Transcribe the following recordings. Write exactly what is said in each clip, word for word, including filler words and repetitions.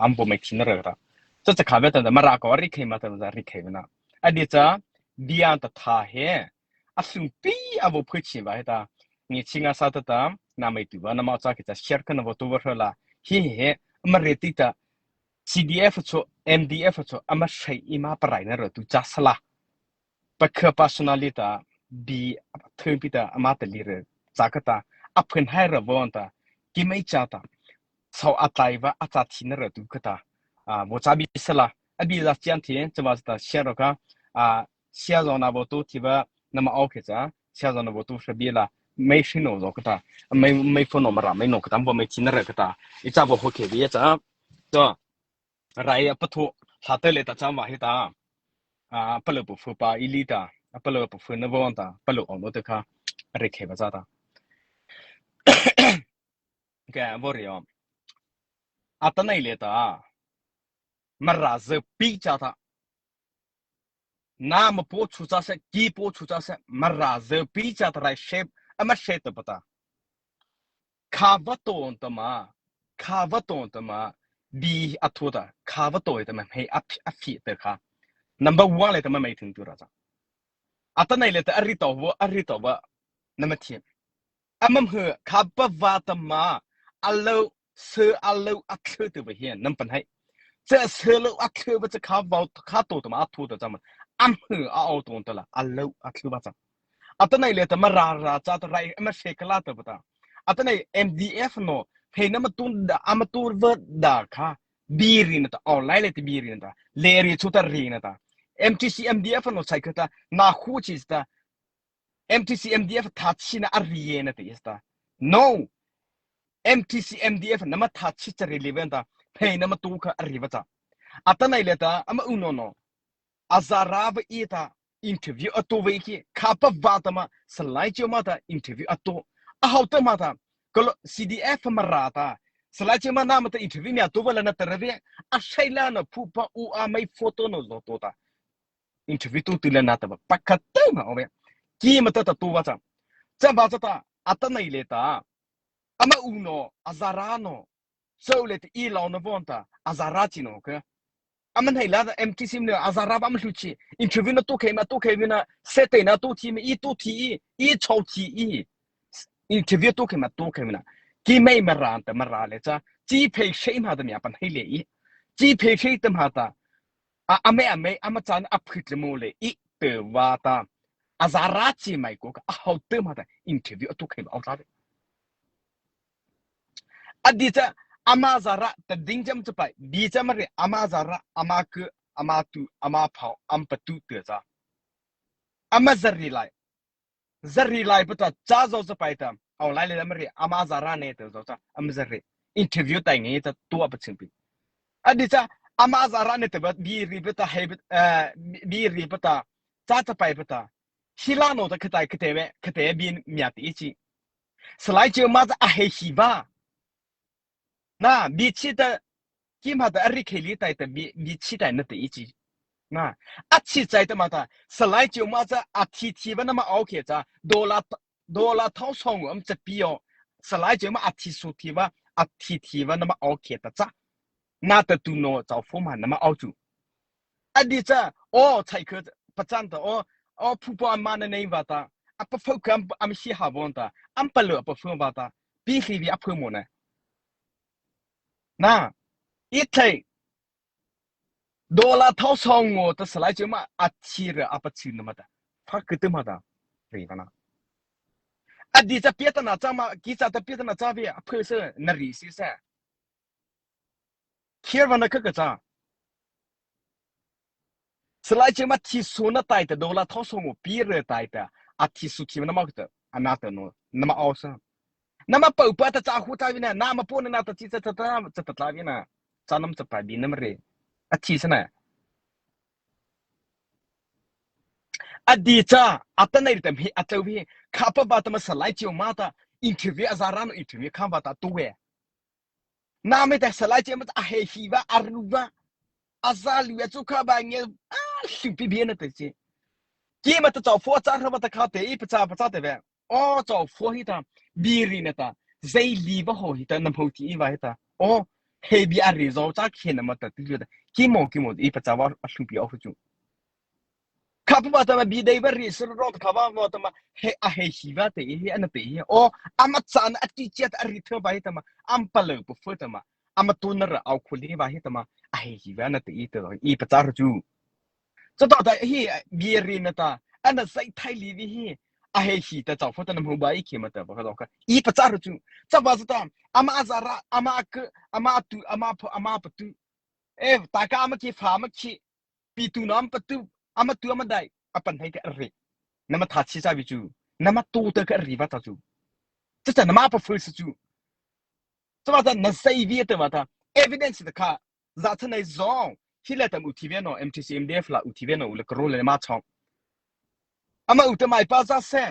ama vaw mei thina ra ta. Cha cha kha be ta Mara ko a ri khei ma ta za ri khei na. A di cha, bia ta tha he. A sung pi a vaw phu chi ba he ta. Ngi chi nga sa ta ta, na mei tu ba, na ma cha ki cha share ka na vaw tu ba hra la. Hi he, ama re ti ta, C D F cho, M D F cho, ama shai i ma parai na ra tu cha sa la. Pakha personally ta, bi thun pi ta, ama ta li re, cha ka ta, a phun hai ra vaw ta, ki mei cha ta, sau a tai va, a cha thi na ra tu ka ta, a, vaw cha bi sa la, a bi za chian thi, cha va ta, share ro ka, a, share zo na vaw tu thi va, na ma au ke cha, share zo na vaw tu sa bi la, mei shi no zo ka ta, mei, mei phone no Mara, mei no ka ta, vaw mei thi na ra ka ta, i cha vaw ho ke bi cha, to, rai a pathu, sa te le ta cha ma hi ta. A, palo pu fu pa i li ta. A palo pu fu na vaw ta. Palo o no te kha. Re khe ba cha ta. Ke, vaw ri o. A ta nai le ta. Mara ze pi cha ta. Na ma po chu cha se, ki po chu cha se, Mara ze pi cha ta rai shape, ama shape ta pa ta. Kha va to ta ma, kha va to ta ma, bi a thu ta, kha va to ta ma, hei a phi, a phi ta kha. Number one le ta ma mei thun tu ra cha. A ta nai le ta a ri to vo, a ri to va, na ma thi. A mam he, kha pa va ta ma, a lo, se a lo a thlu tu va hian, nam pan hai. Cha se lo a thlu va cha kha va, kha to ta ma, a thu ta cha ma. Am he, a o to ta la, a lo a thlu va cha. A ta nai le ta Mara ra cha ta rai, ama se ka la ta ba ta. A ta nai M D F no, hei na ma tun da, ama tu va da kha. Bi ri na ta, o lai le ta bi ri na ta. Le ri chu ta ri na ta. M T C M D F no sai ka ta, na khu chi ta. M T C M D F tha chi na a ri ye na ta is ta. No. M T C M D F na ma tha chi cha ri li ven ta. Hei na ma tu kha a ri va cha. A ta nai le ta, ama u no no. A za ra va i ta. Interview a to ve ki, kha pa va ta ma, Salai Chiu Ma ta interview a to. A hau ta ma ta, ka lo C D F Mara ta, Salai Chiu Ma na ma ta interview mi a to va la na ta ra ve, a shai la na phu pa u a mei photo no zo to ta. Interview to tu la na ta va, pa kha ta ma o ve. Ki ma ta ta to va cha. Cha va cha ta, a ta nai le ta. Ama u no, a za ra no. Sau le te i lau na vaw ta, a za ra chi no ka. Ama nei la ta M T C ne, a za ra va ma hlu chi. Interview na to khei ma, to khei vi na, se te na to thi ma, i to thi i, i chau thi i. Interview to khei ma, to khei vi na. Ki mei Mara ta Mara le cha, chi phei shei ma ta mi a pan hei le i. Chi phei shei ta ma ta. A, a mei, a mei, ama chan a phit le mo le i te va ta. A za ra chi mai ko ka, a hau te ma ta interview a to khei ma au ta le. A di cha, ama za ra, ta ding jam cha pai, di cha ma ri, ama za ra, ama ke, ama tu, ama phau, am pa tu te cha. Ama za ri lai. Za ri lai pa ta, cha zo cha pai ta, au lai le ma ri, ama za ra ne te zo cha, ama za ri. Interview tai nge ta tua pa chim pi. A di cha, ama za ra ne te ba, bi ri pa ta, hei pa, eh, bi, bi ri pa ta, cha cha pai pa ta. Hi la no ta kha tai kha te ve, kha te bi mia ti i chi. Salai Chiu Ma cha a hei hi va. Na, bi chi ta, ki ma ta a ri khei li tai ta bi, bi chi tai na ta i chi. Na, a chi chai ta ma ta, Salai Chiu Ma cha a thi thi va na ma au khe cha, dollar, dollar thau song am cha pi o. Salai Chiu Ma a thi su thi va, a thi thi va na ma au khe ta cha. Na ta tu no chau fo ma na ma au chu. A di cha, o, chai khe pa chan ta, o, o, phu pa ma na nei va ta, a pa fo ka am, am hi ha von ta, am pa lo a pa fo va ta, pi hi vi a phu mo na. Na, i thai, dollar thau song ngo ta Salai Chiu Ma a thi ra a pa chi na ma ta, fa ke te ma ta, ri ta na. A di cha pia ta na cha ma, ki cha ta pia ta na cha vi a phu se, na ri si se. Khiar va na kha ka cha. Salai Chiu Ma thi su na tai ta dollar thau song ngo pi re tai ta. A thi su thi na ma ka ta. A na ta no. Na ma au sa. Na ma pau pa ta cha hu ta vi na. Na ma po na na ta chi cha cha ta cha ta ta vi na. Cha nam cha pa bi na ma re. A thi sa na. A di cha. A ta nai ta mi a tau vi. Kha pa ba ta ma Salai Chiu Ma ta. Interview a za ra no interview kha ba ta tu ve. Na me ta Salai Chiu Ma a hei hi va, a ru va. A za lu a chu kha ba nge, a hlu pi bi na te chi. Ki ma ta chau fo cha ra va ta kha te i pa cha pa cha te ve. O chau fo hi ta, bi ri na ta, zei li va ho hi ta, nam ho ti i va hi ta. O, He bie a reih zo cha khei na ma ta ti lo ta. Ki mo ki mo i pa cha va a hlu pi a hu chu. Kha pu ba ta ma bie dei ba reih sir ro ta kha va va ta ma he a he hi va te hi a na te hi. O ama cha na a ti chia ta a reih thei ba hi ta ma. Am pa lo pu fu ta ma. Ama tu na ra au khu li va hi ta ma. A he hi va na te i ta i pa cha ro chu. Cha ta ta hi bie reih na ta. A na sai thai li vi hi. A he hi ta cha fu ta na mu ba i ki ma ta ba ka do ka. I pa cha ro chu. Cha ba cha ta. Ama a za ra ama a ke ama a tu ama pa ama pa tu. E ta ka ama ki fa ama ki. Pi tu na ama pa tu ama tu ama dai a pan hai ka ri. Na ma tha chi cha vi chu. Na ma tu ta ka ri va ta chu. Cha cha na ma pa fu su chu. Cha ba ta na sai vi ta ba ta. Evidence ta ka. Za cha nai zo. Hi la ta mu ti ve no M T C M D F la u ti ve no u la ka ro le ma chong. Ama u ta mai pa za se.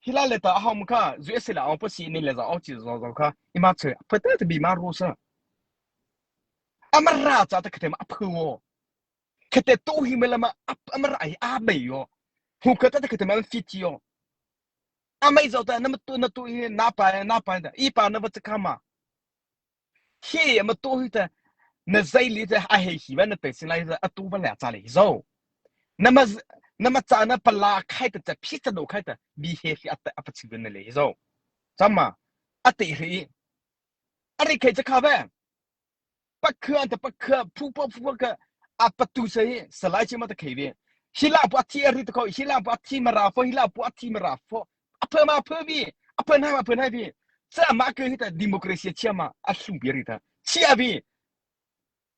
Hi la le ta a hom kha, zu e se la a pa si ni le za a chi zo zo kha, i ma che, pa ta ta bi ma ro sa. A ma ra cha ta kha te ma a phu o. Kha te to hi me la ma a ma ra ai a bei yo. Hu kha ta ta kha te ma fi ti yo. A mai zo ta na ma tu na tu hi na pa na pa da. I pa na ba cha kha ma. Hi ama to hi ta, na zai li ta a hei hi va na te sin lai ta a to va la cha le hi zo. Na ma na ma cha na pa la khai ta cha phi ta do khai ta bi he hi a ta a pa chi na le hi zo. Cha ma a te hi. A ri khai cha kha ve. Pa kha ta pa kha phu pa phu ka a pa tu sa hi sa lai chi ma ta khai ve. Hi la pa thi a ri ta ko hi la pa thi ma ra fo hi la pa thi ma ra fo. A pha ma pha bi, a pha na ma pha na bi. Cha ma ke hi ta democracy chia ma a hlu bi ri ta. Chia bi.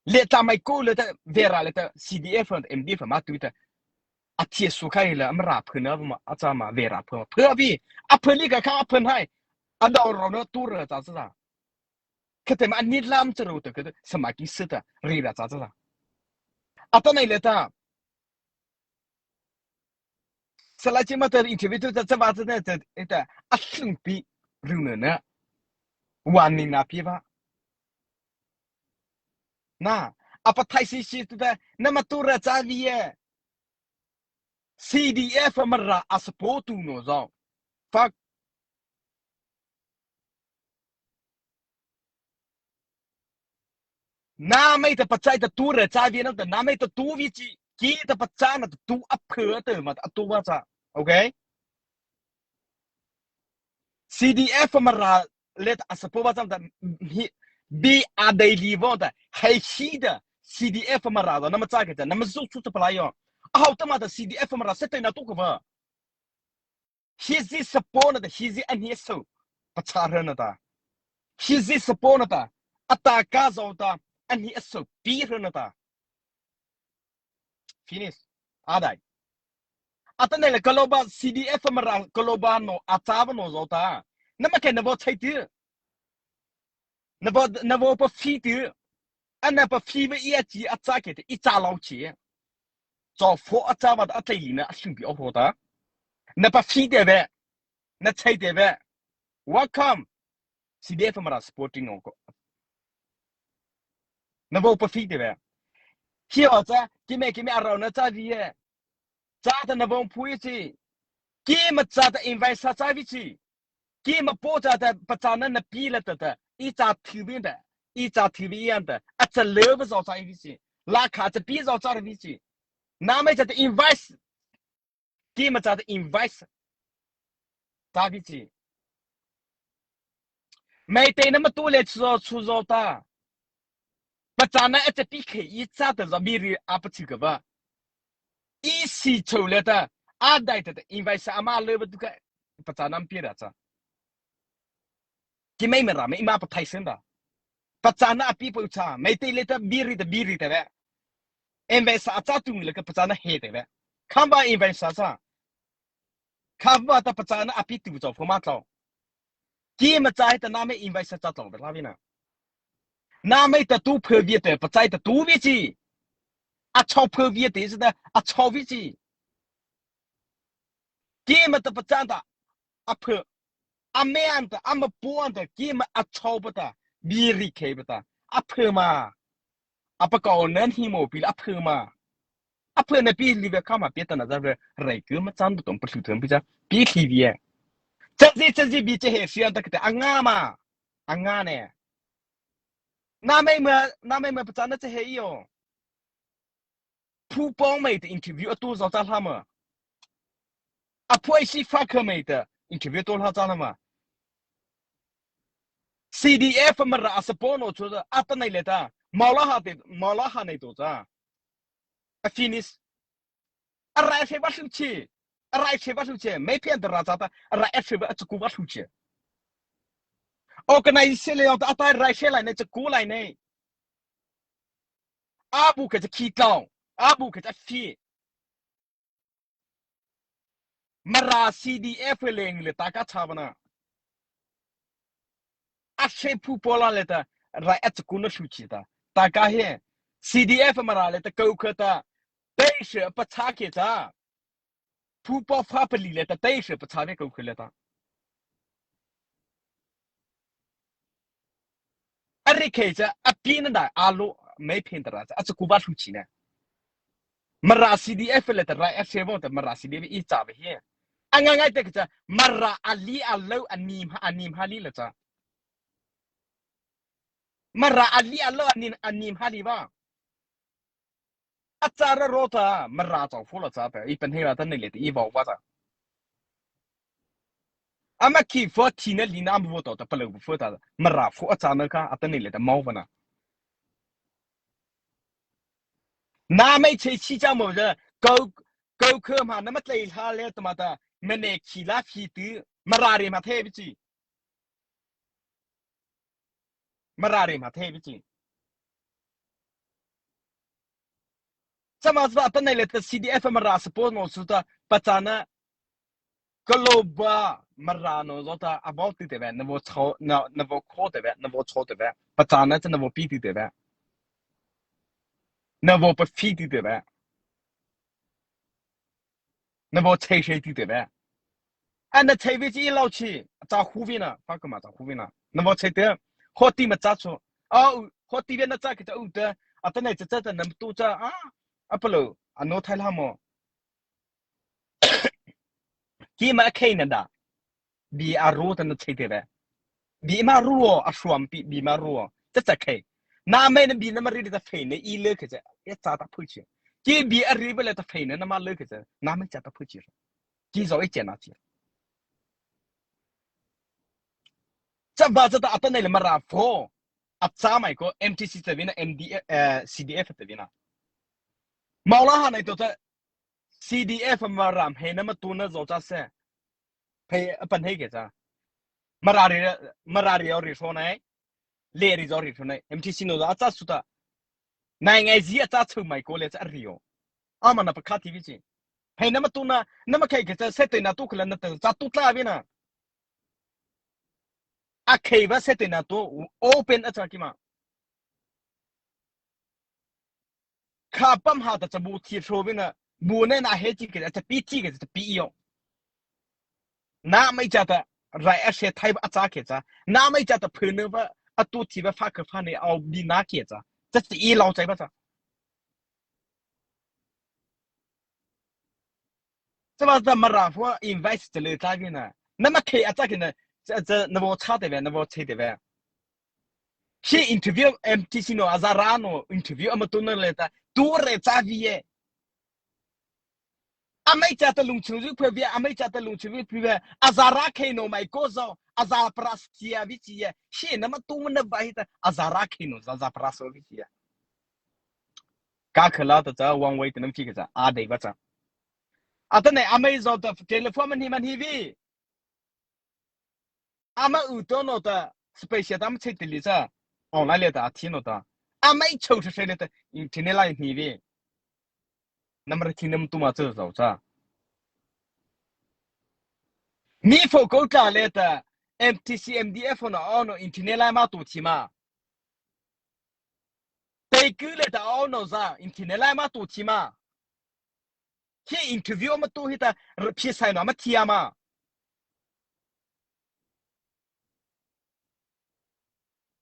Le ta mai ko le ta vera le ta C D F and M D F ma tu ta. A chia su khai le a ma ra pha na ma a cha ma vera pha ma pha bi. A pha li ka kha a pha hai. A dau ro na tu ra cha cha. Ka te ma ni lam cha ro ta ka sa ma ki sa ta ri ra cha cha. A ta nai le ta. Sa la chi ma ta interview tu ta cha ba ta ta ta a hlung pi ru na na. Wa ni na pi ba. Na a pa thai si si tu ta na ma tu ra cha vi e. C D F Mara a support tu no zo. Fak. Nama ei ta pachai ta tu re cha vi na ta nama ei ta tu vi chi ki ta pacha na ta tu a phe ta ma ta tu va cha. Okay. C D F Mara le ta a support va cha ta hi bi a dei li vo ta hei hi ta C D F Mara da nama cha ke ta nama zu su ta pala yo. A hau ta ma ta C D F Mara se te na tu ka va. Hi zi support na ta, hi zi a hni a so, pachha hra na ta. Hi zi support na ta, a ta ka zo ta, a hni a so, pi hra na ta. Finish. A dai. A ta nei le ka lo ba C D F Mara, ka lo ba no, a cha ba no zo ta. Na ma ke na vo chai ti. Na vo, na vo pa fi ti. A na pa fi ba i a chi, a cha ke te, i cha lo chi. Zo fo a cha ba ta a chai li na a hlim pi o ho ta. Na pa fi te ve. Na chai te ve. Welcome. C D F Mara supporting o ko. Na vo pa fi te ve. Hi o cha, ki me, ki me a rau na cha vi e. Cha ta na vo pui chi. Ki ma cha ta invite sa cha vi chi. Ki ma po cha ta pa cha na na pi la ta ta. I cha thi vi ta. I cha thi vi an ta. A cha le va zo cha vi chi. La kha cha pi zo cha vi chi. Na mai cha ta invite. Ki ma cha ta invite. Ta vi chi. Mai te na ma tu le chu zo chu zo ta. Pa cha na a cha pi khe i cha ta zo bi ri a pa chi ka va. I si cho le ta. A dai ta ta invite sa ama le va tu ka. Pa cha na pi ra cha. Ki mai ma ra mai ma pa thai sen da. Pa cha na a pi pa u cha. Mai te le ta bi ri ta bi ri ta ve. Invite sa a cha tu le ka pa cha na he te ve. Kham ba invite sa cha. Kha va ta pa cha na a pi tu zo pho ma tlo. Ki ma cha ta nama invite sa cha tlo ve la vi na. Nama ta tu phe vi te pa cha ta tu vi chi. A cho phe vi te sa ta a cho vi chi. Ki ma ta pa cha ta a phe. A me an ta a ma po an ta ki ma a cho pa ta. Bi ri khe pa ta. A phe ma. A pa ka o nan hi mo pi la a phe ma. A phe na pi li ve kha ma pi ta na za ve rai ku ma chan bu tong pa thu thum pi cha pi thi vi e. Cha zi cha zi bi che he si an ta ka te a nga ma. A nga ne. Nama ma, nama ma pachâna cha he io. Phu pawng mei ta interview a tu zao cha hla ma. A phuai si fa kha mei ta interview tu hla cha hla ma. C D F Mara a support no chu a ta nei le ta. Maula ha te, maula ha nei to cha. A finish. A rai se ba su chi. A rai se ba su chi. Mei phian ta ra cha ta. A rai se ba a chu ku ba su chi. Organize le ta a ta rai se lai nei cha ku lai nei. A bu kha cha khi tao. A bu kha cha fi. Mara C D F leng le ta ka cha ba na. A se phu paw la le ta, rai a cha ku na su chi ta. Ta ka he, C D F Mara le ta kau kha ta, tei se pa cha ke cha. Phu paw fa pa li le ta, tei se pa cha ve kau kha le ta. A ri khei cha, a pi na dai, a lo, mei phian ta ra cha, a cha ku ba su chi na. Mara C D F le ta rai a se bo ta Mara C D F i cha ve he. A nga ngai te cha, Mara a li a lo a nim ha, a nim ha li la cha. Mara a li a lo a nim, a nim ha li ba. A cha ra ro ta, Mara chau fo la cha ta, i pen he la ta nei le ta, i vau ba cha. Ama khi fo thi na li na am vo to ta palo vo fo ta, Mara fo a cha na ka, a ta nei le ta mau ba na. Na mei che chi cha mo ja, kau, kau khe ma na ma tlei hla le ta ma ta, ma ne khi la phi tu, Mara re ma the bi chi. Mara re ma the bi chi. Cha ma cha ta nei le ta C D F Mara support no su ta pachâna ka lo ba Mara no zo ta a bo ti te ve, na vo cho, na, na vo kho te ve, na vo cho te ve. Pachâna cha na vo pi ti te ve. Na vo pa phi ti te ve. Na vo chei chei ti te ve. A na chei ve chi i lau chi, cha hu ve na, fa ka ma cha hu ve na. Na vo chei te, ho ti ma cha chu. A, u, ho ti ve na cha ki cha u te, a ta nei cha cha ta na tu cha, a, a palo, a no thai la mo. Ki ma khei na da. Bi a ru ta na chei te ve. Bi ma ru o, a suam pi, bi ma ru o. Cha cha khei. Na mei na bi na ma ri ta phei na i le ke cha. E cha ta phu chi. Ki bi a ri ve le ta phei na na ma le ke cha. Na mei cha ta phu chi. Ki zo i che na chi. Cha ba cha ta a ta nei le Mara fo. A cha mai ko M T C ta ve na M D F, eh, C D F ta ve na. Mau la ha nei to ta C D F Mara hei na ma tu na zo cha se. Phei a pan hei ke cha. Mara ri, Mara ri o ri so nai. Le ri zo ri so nai. M T C no za a cha su ta. Nai ngai zi a cha chu mai ko le cha ri o. A ma na pa kha ti vi chi. Hei na ma tu na, na ma khei ke cha se te na tu khala na te cha tu tla vi na. A khei va se te na tu open a cha ki ma. Kha pam ha ta cha bu thi so vi na, bu ne na he chi ke cha pi thi ke cha pi i o. Na mai cha ta rai a se thai va a cha ke cha. Na mai cha ta phu ne va a tu thi va fa ke fa ne au bi na ke cha. Cha ti i lau chai va cha. Cha va cha Mara fo invite cha le cha vi na. Na ma khei a cha ke na, cha, cha na vo cha te ve, na vo che te ve. Hi interview M T C no, a za ra no, interview a ma tu na le ta, tu re cha vi e. A mai cha ta lung chu vi phe vi, a mai cha ta lung chu vi phe vi, a za ra khei no mai ko zo, a za pra sia vi chi e. Hi na ma tu na ba hi ta, a za ra khei no, za za pra so vi chi e. Ka khala ta cha, wang wai ta nam chi ka cha, a dei ba cha. A ta nei, a mai zo ta, telephone man hi man hi vi. Ama u to no ta, special ta ma chei te li cha. Online le ta, a thi no ta. Ama i chou chou le ta, internet lai ni ve. Number thi nam tu ma chou zau cha. Mi fo ko ta le ta, M T C M D F no, o no, internet lai ma tu thi ma. Tei ku le ta, o no za, internet lai ma tu thi ma. Hi interview ma tu hi ta, phi sai no ma thi a ma.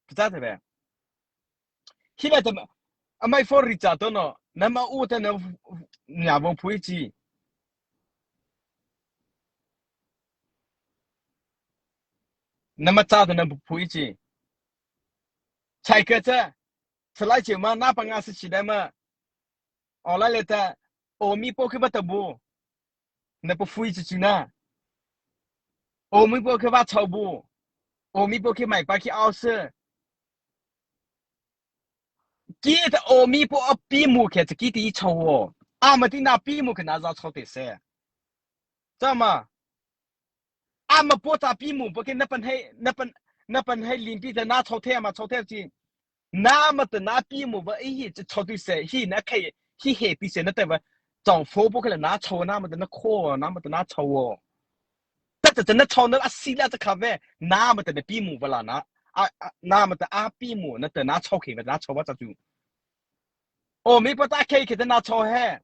Pita te ve. Hi le ta, a mai fo ri cha to no, na ma u ta na, nya vo phui chi. Na ma cha ta na phui chi. Chai kei cha, salai chi ma na pangasa chi dei ma. Aw la lei ta, o mi po kei ba ta bu. Na pa fui chi chi na. O mi po kei ba chau bu. O mi po kei mai pa kei aw se. Kei ta o mi po a pi mu kei cha kei ti chau o. A ma ti na pi mu kei na za chau te se. Cha ma. Ama po ta pi mu po kei na pan hei, na pan, na pan hei lim pi ta na chau the ma chau the chi. Na ma ta na pi mu ba i hi cha chau ti se, hi na kei, hi he ti se na ta ba. Chau fo po kei la na chau na ma ta na kho, na ma ta na chau o. Ta ta ta na chau na a si la ta kha ve, na ma ta na pi mu ba la na. A, a, na ma ta a pi mu na ta na chau kei ba na chau ba cha chu. O mi po ta kei kei ta na chau he.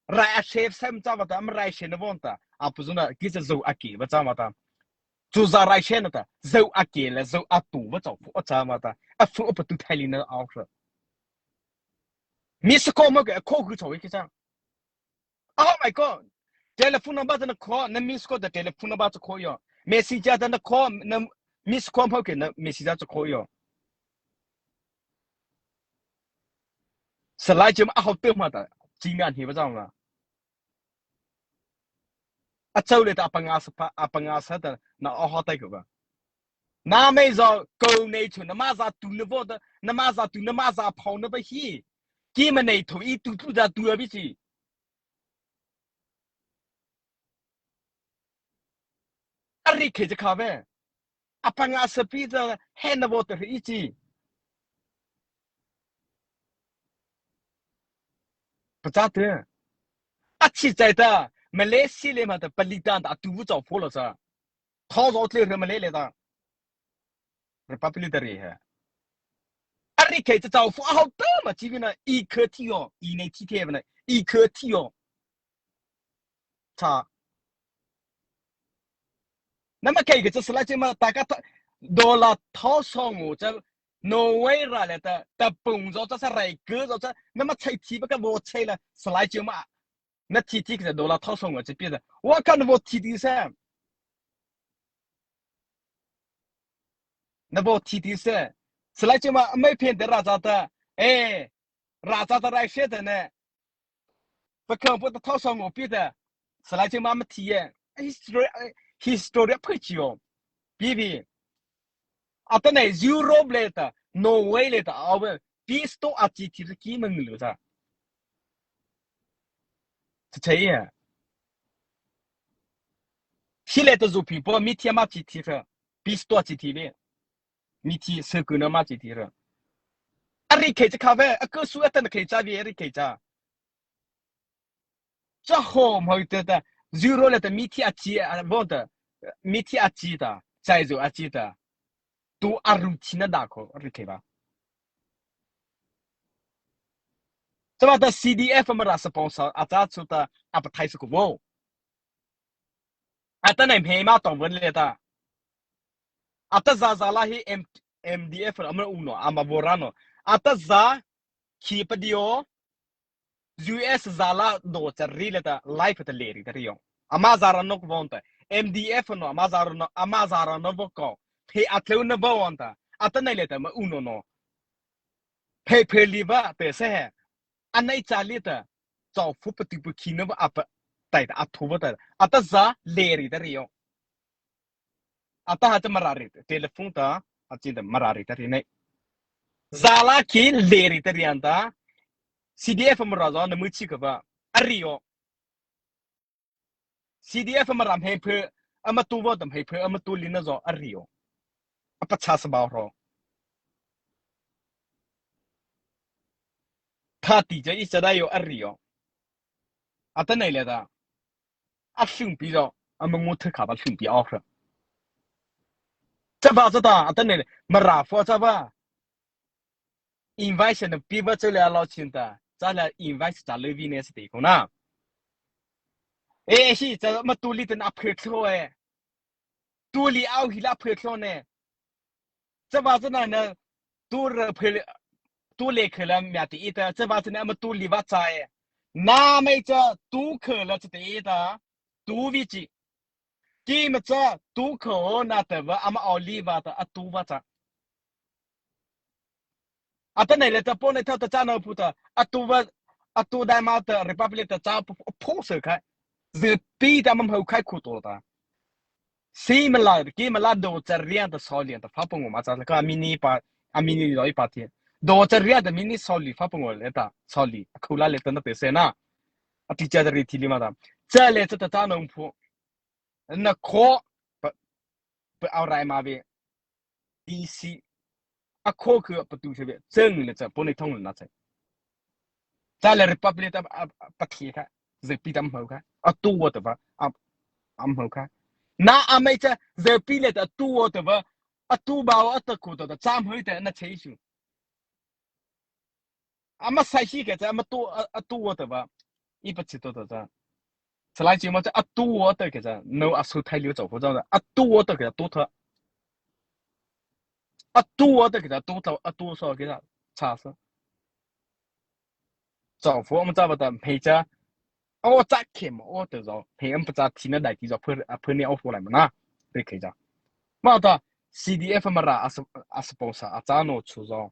Rai a she sem cha ma ta, am rai she na von ta. A pu zu na, ki cha zo a ki ba cha ma ta. Chu za rai she na ta, zo a ki le, zo a tu ba cha fu a cha ma ta. A fu a pa tu thai li na a fu. Miss call mo ke, a call ku chau ki cha. Oh my God. Telephone number ta na call, na miss call ta telephone number cha call yo. Messenger ta na call, na miss call mo ke, na messenger cha call yo. Salai chi ma a hau te ma ta, chi ngan hi ba cha ma. A chau le ta a pangasa pa, a pangasa ta na a hau tai ko ba. Na mei zo ko nei chu na ma za tu na vo ta, na ma za tu na ma za phau na ba hi. Ki ma nei tho i tu tu za tu a bi chi. A ri kei cha kha ve. A pangasa pi ta he na vo ta ri i chi. Pa cha te. A chi chai ta, Malaysia le ma ta, pali ta ta tu vu chau fo lo sa. Tho zo tle re Malay le ta. Republic ta re he. A ri kei cha chau fo a hau ta ma chi vi na, i khe ti yo, i nei ti te na, i khe ti yo. Cha. Na ma kei kei cha salai chi ma ta ka ta, dollar thau song u cha, Norway ra le ta, ta pung zo cha sa rai ke zo cha, na ma chai ti ba ka vo chai la, salai chi ma. Na ti ti ka dollar thau song wa chi pi da. Wa ka na vo ti ti sa. Na vo ti ti sa. Salai chi ma, mai phen de ra cha ta. Eh, ra cha ta rai she ta ne. Pa khang po ta thau song wa pi ta. Salai chi ma ma ti ye. History, history a phui chi yo. Pi pi. Atanoh Europe le ta, Norway le ta, aw, pisto a chi thi ki meng lu ta. Cha cha ya. Hi le ta zu pi po, mi thi ma chi thi ra. Pisto a chi thi le. Mi thi se ku na ma chi thi ra. A ri kei cha kha ve, a ko su a ta na kei cha ve, a ri kei cha. Cha hom hoi te ta, zero le ta mi thi a chi a, vo ta, mi thi a chi ta, chai zo a chi ta. Tu a ru chi na da ko, ri kei ba. Cha ba ta C D F Mara sponsor, a cha chu ta, a pa thai su ko vo. Atanoh hmei ma tong vo le ta. Ata za za la hi M-, M D F ama u no, ama vo ra no. Ata za khi pa di o, U S za la do cha ri le ta, life ta le ri ta ri yo. Ama za ra no ko von ta, M D F no, ama za ra no, ama za ra no vo ko. Phe a thleu na vo von ta. Atanoh le ta ma u no no. Phe phe li va te se he. Anei cha li ta, chau fu pa ti pu khi na va a pa, tai ta a thu va ta. Ata za le ri ta ri yo. Ata ha ta Mara ri, telephone ta, a chin ta Mara ri ta ri nei. Za la khi le ri ta ri an ta, C D F Mara zo na mu chi ka ba, a ri yo. C D F Mara hmei phe, ama tu vo ta hmei phe, ama tu li na zo, a ri yo. A pa cha sa ba ro. Tha ti cha i cha da yo, a ri yo. Atanoh le ta. A hlum pi zo, ama ngu the kha ba hlum pi a hra. Cha ba cha ta, atanoh le, Mara fo cha ba. Invite na pi ba cha le a lo chin ta, cha le invite cha le vi ne sa ti ko na. E, hi, cha ma tu li ta na phe thlo e. Tu li au hi la phe thlo ne. Cha ba cha na na, tu re phe, tu le khe la mya ti i ta, cha ba cha na ma tu li va cha e. Na mei cha tu khe la cha ti i ta, tu vi chi. Ki ma cha tu khe na ta va ama au li va ta a tu va cha. Atanoh liata pôh na thao ta cha no phu ta, a tuapa, a tuapa dei ma ta Republic ta cha pho, pho sih khai. Zy pi ta ma hmô khai khu to ta. Si ma la, ki ma la do cha ria ta sawli ta fa pangawh ma cha la ka mini pa, a mini loi pa ti. Do cha ria ta mini sawli fa pangawh le ta, sawli, a khu la le ta na te se na. A ti cha ri thi li ma ta. Cha le cha ta cha no phu. Na kho, pa, pa au rai ma ve. D C. A kho kha pa tu se ve. Chang le cha, pôh na thao na cha. Cha le Republic ta, a, a, pa thi kha. Zy pi ta ma hmô kha. A tuapa ta va, a, a ma hmô kha. Na a mei cha, zy pi le ta tuapa ta va. A tuapa a ta khu ta, cha ma hmô ta na che su. Ama sai hi kei cha, ama tu, a, a tuapa ta va. I pa chi to ta cha. Salai Chiu Ma cha, a tuapa ta kei cha. No a su thai liu chao pho cha. A tuapa ta kei cha, tu tha. A tuapa ta kei cha, tu tha, a tu so kei cha. Cha sa. Chao pho ama cha va ta, hmei cha. O cha khe ma, o ta zo. Hmei ama pa cha thi na dai ti zo, phu, a phu ni o pho lai ma na. Re kei cha. Ma ta, C D F Mara, a sa, a sa pô sa, a cha no chu zo.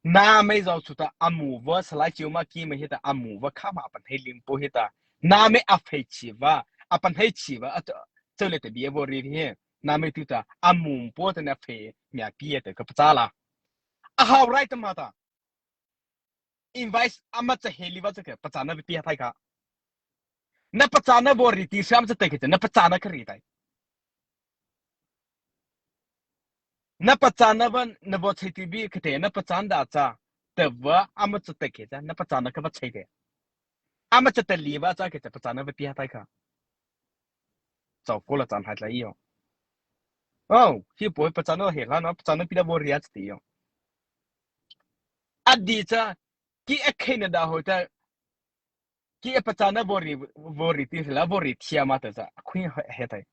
Na mei zo chu ta a mu va Salai Chiu Ma ki ma hi ta a mu va kha ma a pan hei lim po hi ta. Na mei a phei chi va, a pan hei chi va, a cha, cha le ta bi a vo ri hi. Na mei tu ta a mu po ta na phei mia pi ta ka pa cha la. A hau rai ta ma ta. Invite ama cha hei li va cha ka pa cha na pi ha thai ka. Na pa cha na vo ri ti sa ama cha ta kei cha, na pa cha na ka ri tai. Na pa cha na va, na vo chei ti bi ka te, na pa cha na da cha. Ta va, ama cha ta kei cha, na pa cha na ka va chei te. Ama cha ta li va cha kei cha, pa cha na va pi ha thai ka. Chao pho la chan hai lai yo. O, hi pô pa cha na he la na, pa cha na pi da vo ri a cha ti yo. A di cha, ki a khe na da ho ta, ki a pa cha na vo ri, vo ri ti la, vo ri thia ma ta cha, a khui he tai.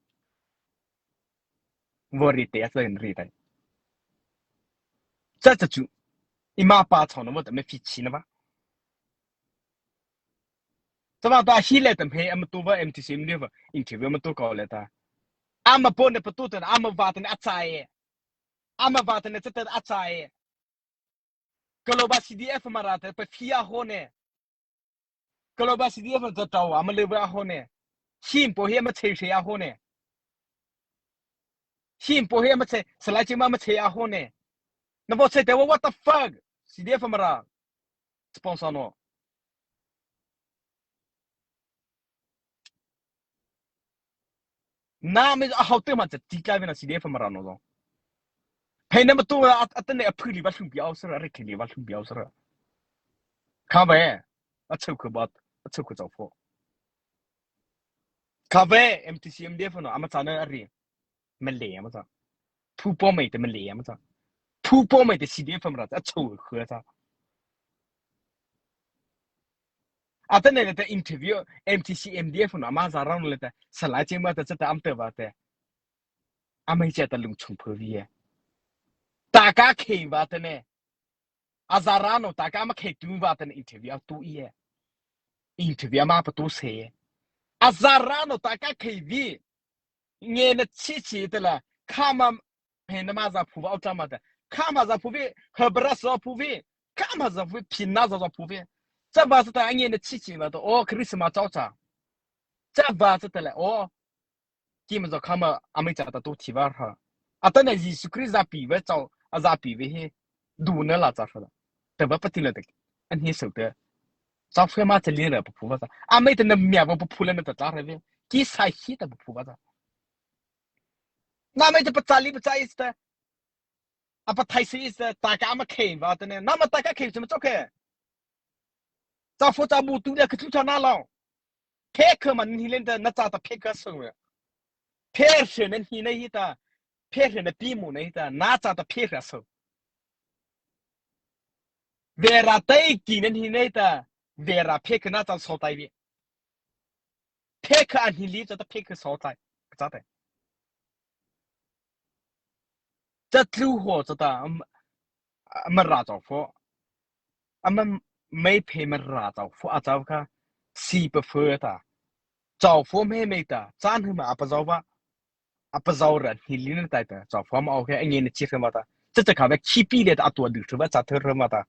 Vo ri te a cha ri tai. Cha cha chu, i ma pa chao na vo ta me phi chi na va. Cha va ta hi le ta hmei ama tu va M T C M D F interview ama tu ko le ta. Ama pô na pa tu ta, ama va ta na a cha e. Ama va ta na cha ta a cha e. Ka lo ba C D F Mara ta pa phi a ho ne. Ka lo ba C D F ta tao ama le va a ho ne. Him pô hi ama chei chei a ho ne. Him pô hi ama chei, Salai Chiu Ma ama chei a ho ne. Na vo chei te va, what the fuck? C D F Mara. Sponsor no. Na mei a hau te ma cha ti ka ve na C D F Mara no zo. Hei na ma tu a, a ta ne a phu li va hlum pi au sa ra, re khe li va hlum pi au sa ra. Ka ve, a chau ka ba, a chau ka chao pho. Ka ve, M T C M D F no, ama cha na a ri. Malay ama cha. Phu pô mei te Malay ama cha. Phu pô mei te C D F Mara, a chau ka cha. Atanoh le ta interview, M T C M D F no ama za rao le ta, Salai Chiu Ma ta cha ta ama ta va ta. Ama hi cha ta lung chung pho vi e. Ta ka khe va ta ne. A za rao no ta ka ma khe tu va ta ne interview a tu i e. Interview ama pa tu se e. A za rao no ta ka khe vi. Nge na chi chi ta la, kha ma Hmei nama za phu va, au cha ma ta. Kha ma za phu vi, ha bra za phu vi. Kha ma za phu vi, phi na za za phu vi. Cha va cha ta, a nge na chi chi va ta, o, Christmas chau cha. Cha va cha ta le, o. Ki ma za kha ma, a mei cha ta tu thi va ha. Atanoh Jisu Krista za pi va chau, a za pi vi hi. Du na la cha ha la. Ta va pa ti la ta. An hi sau ta. Cha phu ma cha li ra pa phu va cha. A mei ta na mia va pa phu la na ta cha ra vi. Ki sai hi ta pa phu va cha. Nama ei ta pachâ li pachâ ei ta. A pathai si ei ta, ta ka ama khei va ta ne. Nama ta ka khei si ma chok he. Cha pho cha bu tu le ka chu cha na lo. Phe kha man hi len ta na cha ta phe kha so. Phe se nen hi na hi ta. Phe se na pi mu na hi ta. Na cha ta phe kha so. Vera tai ki nen hi na hi ta. Vera phe kha na cha so tai vi. Phe kha an hi li cha ta phe kha so tai. Ka cha tai. Cha tlu ho cha ta, am, Mara chau pho. Ama mei phe Mara chau pho a chau kha. Si pa pho ta. Chau pho mei mei ta. Chan hu ma a pa zau va. A pa zau ra hi li na tai ta. Chau pho ma au khe a nge na chi kha ma ta. Cha cha kha ba khipi le ta a tua du thei ba cha thei ra ma ta.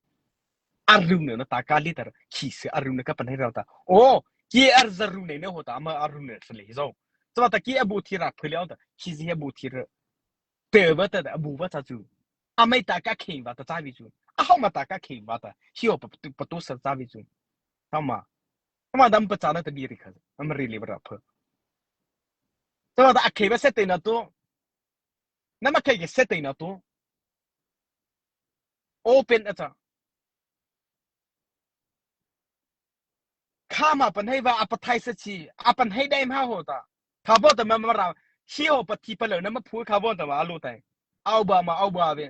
A ru ne na ta ka li ta khi se a ru ne ka pa nei ra ta. O, ki ar za ru ne ne ho ta ma a ru ne sa le zo. Cha ba ta ki a bu thi ra phe le ta. Khi zi a bu thi ra. Te ba ta a bu ba cha chu. A mai ta ka khe ba ta cha vi chu. A hau ma ta ka khe ba ta. Hi ho pa tu pa tu sa cha vi chu. Tama. Tama dam pa cha na ta bi ri kha. Am ri le ba ra phe. Cha ba ta a khe ba se te na to. Na ma khe ke se te na to. Open a cha. Kha ma pa nei ba a pa thai sa chi, a pa nei dai ma ho ta. Kha bo ta ma ma ra, hi ho pa thi pa lo na ma phu kha bo ta ma a lo tai. Au ba ma, au ba ve.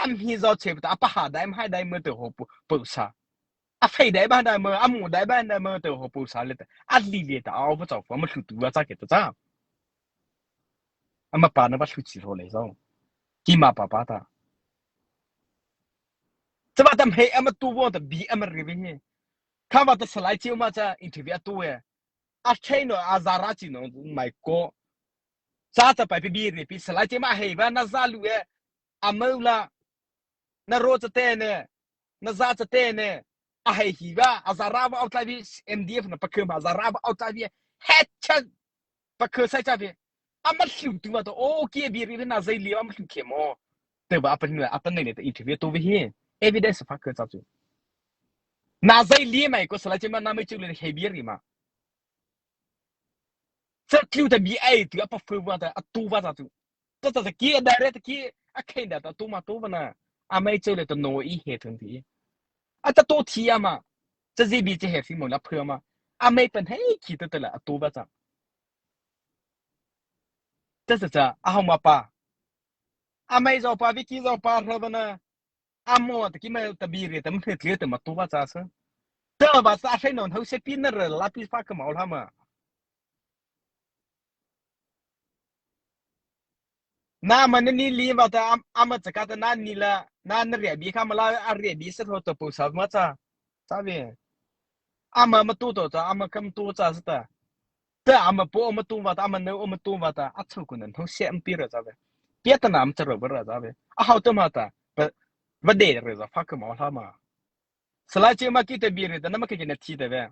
Am hi zo che ta, a pa ha dai ma hai dai ma te ho pu, pu sa. A phei dai ba dai ma, a mu dai ba dai ma te ho pu sa le ta. A li le ta, au ba chau fa ma hlu tu ba cha ke ta cha. Ama pa na ba hlu chi lo le zo. Ki ma pa pa ta. Cha ba tam hei ama tu bo ta bi ama ri ve he. Kha ba ta salai chi ma cha interview a tu e. A thei no a za ra chi no mai ko. Cha cha pai pi bi ri pi salai chi ma hei ba na za lu e. A mau la. Na ro cha te ne. Na za cha te ne. A hei hi ba. A za ra ba au ta bi M D F na pa khe ma za ra ba au ta bi. He cha. Pa khe sai cha bi. Ama hlu tu ma to. O ki bi ri na zai li ama hlu khe mo. Te ba apa ni apa nei ne te interview to bi he. Evidence pa khe cha chu. Na zai li mai ko salai chi ma na mai chu le hei bi ri ma. Cha tlu ta bi ai tu apa phe ba ta a tu ba ta tu. Ta ta ta ki a direct ki a khen da ta tu ma tu ba na. A mai cheu le ta no i he thun ti. A ta to thi ama. Cha zi bi che he fi mo la phe ma. A mai pen hei ki ta ta la a tu ba cha. Ta ta ta a hau ma pa. A mai zo pa vi ki zo pa hra ba na. Amo ta ki ma ta bi ri ta ma hne tli ta ma tu ba cha sa. Ta ba sa hre non hau se pi na re la pi fa ka ma la ma. Na ma ni li ba ta am, ama cha ka ta na ni la na na re bi ka ma la a re bi sa tho ta pu sa ma cha. Cha ve. Ama ma tu to cha ama kam tu cha sa ta. Ta ama po ama tu ba ta ama no ama tu ba ta a chau ku nan hau se am pi ra cha ve. Pia ta na am cha ro ba ra cha ve. A hau ta ma ta. Ba ba de re za fa ka ma la ma. Salai chi ma ki te bi re ta na ma ke ke na thi te ve.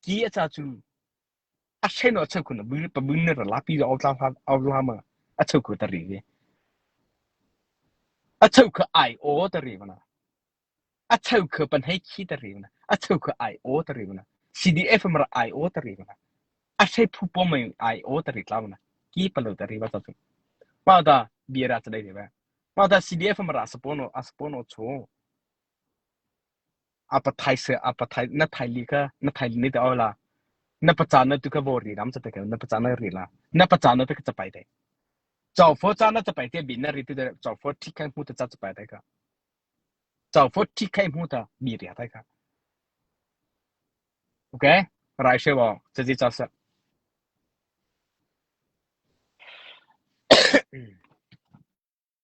Ki a cha chu. A che no a chau ku na bu pa bu ne ra la pi au la au la ma. A chau ku ta ri ve. A chau ku ai o ta ri ma na. A chau ku pan hei ki ta ri ma na. A chau ku ai o ta ri ma na. C D F ma ra ai o ta ri ma na. A che phu po mai ai o ta ri tla ma na. Ki pa lo ta ri ba ta chu. Ma ta bi ra cha dai ve. Ma ta C D F ma ra sa po no a sa po no chu. A pa thai se a pa thai na thai li ka na thai li ni ta au la. Na pa cha na tu ka vo ri ram cha ta ka na pa cha na ri la. Na pa cha na ta ka cha pai te. Chau fo cha na cha pai te bi na ri tu ta chau fo thi khai mu ta cha cha pai te ka. Chau fo thi khai mu ta bi ri ta ka. Okay? Rai she wo, cha zi cha sa.